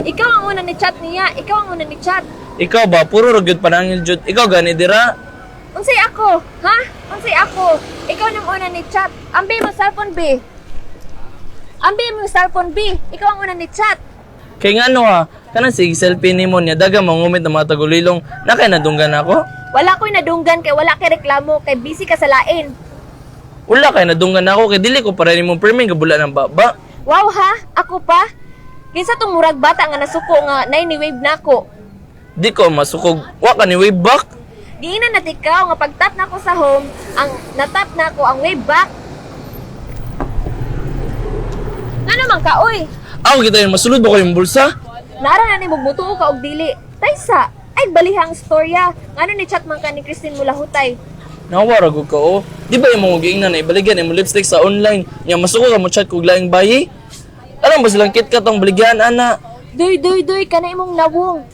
Ikaw ang una ni chat niya, ikaw ang una ni chat. Ikaw ba puro ra gyud panangil jud. Ikaw gani dira. Unsay ako? Ha? Unsay ako? Ikaw nang una ni chat. Ambi mo cellphone B. Ambi mo cellphone B. Ikaw ang una ni chat. Kay ngano ha, kanang sige selfie nimo niya daga mangumit ng mga tagulilong na kay nadunggan ako. Wala ko'y nadunggan kay wala kay reklamo kay busy ka sa lain. Wala kay nadunggan ako kay dili ko para nimo perming gabula ng baba. Wow ha? Ako pa? Kinsa tong murag bata nga nasuko nga nay ni wave nako. Di ko masukog. Wa ka ni way back. Diina na tikaw nga pagtap nako sa home, ang natap nako ang wave back. Ngano man ka oy? Ako kita yun, masulod ba ko yung bulsa? Nara na ni mutuo ka og dili. Taysa, ay balihang storya. Ngano ni chat man ka ni Christine Mulahutay? Nawara ko ka oh. Di ba yung mga giingnan na ibaligyan imong lipstick sa online? Nya masuko ka mo chat kog laing bayi? Alam ba silang KitKat ang baligyan ana? Duy, duy, duy, kana imong nawong.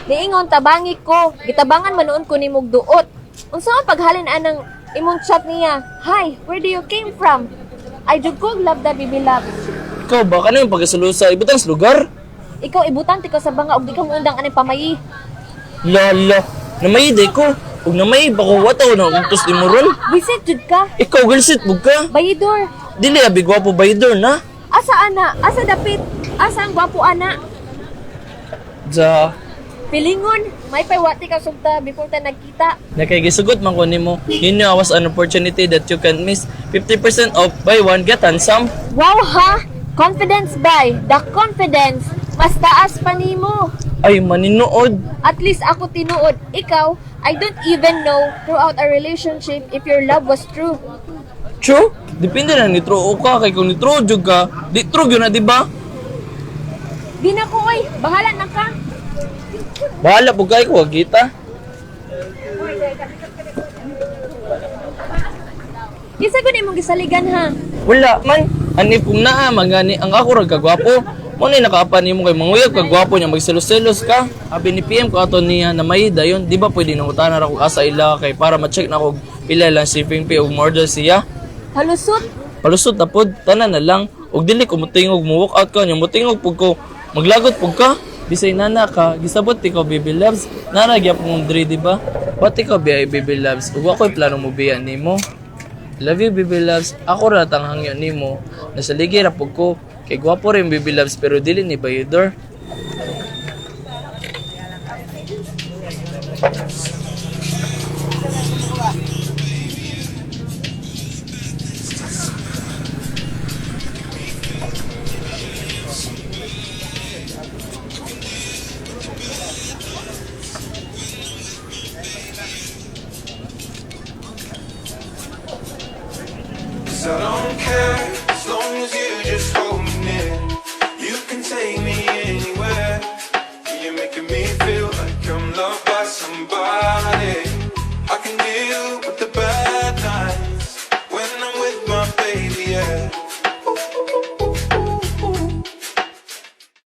Niingon tabangi ko, gitabangan man noon ko nimog duot. Unsa man paghalin anang imong chat niya? Hi, where do you came from? I jud ko love that baby love. Ikaw ba kano yung pagkasulusa ibutang sa lugar? Ikaw ibutan ti ko sa banga og di ka moundang anang pamayi. Lala, namayi day ko. Ug namayi ba ko wataw na utos di mo ron? Visit jud ka. Ikaw gilsit bug ka. Bayidor. Dili abi gwapo bayidor na. Asa ana? Asa dapit? Asa ang gwapo ana? Ja, Pilingon, may paywati ka sugta before ta nagkita. na kay gisugot man ko nimo. You know was an opportunity that you can miss. 50% off buy one get handsome. Wow ha! Confidence by the confidence mas taas pa nimo. Ay maninuod. At least ako tinuod. Ikaw, I don't even know throughout our relationship if your love was true. True? Depende na ni true ka kay kung ni true jud ka, di true gyud na di ba? Di na ko oy, bahala na ka. Bahala po kay ko kita. Kinsa gud imong gisaligan ha? Wala man. Ani kung naa magani ang ako ra kagwapo. Mo ni nakaapan nimo kay manguyab kagwapo niya magselos-selos ka. Abi ni PM ko ato niya na may dayon, di ba pwede nang utanan ra ko asa ila kay para ma-check na ko pila lang shipping fee ug order siya. Halusot. Palusot na pod, tanan na lang. Ug dili ko motingog mo walk out ka nya motingog pug ko. Maglagot pug ka. Bisay nana ka, gisabot ti ko baby loves. Nara gyapon mong diri di ba? Ba't ikaw biya baby loves? Ug ako'y plano mo biya nimo. Love you baby loves. Ako ra tang hangyo nimo. Nasa ligi ra pug ko. Kay gwapo rin baby loves pero dili ni bayador. 'Cause I don't care.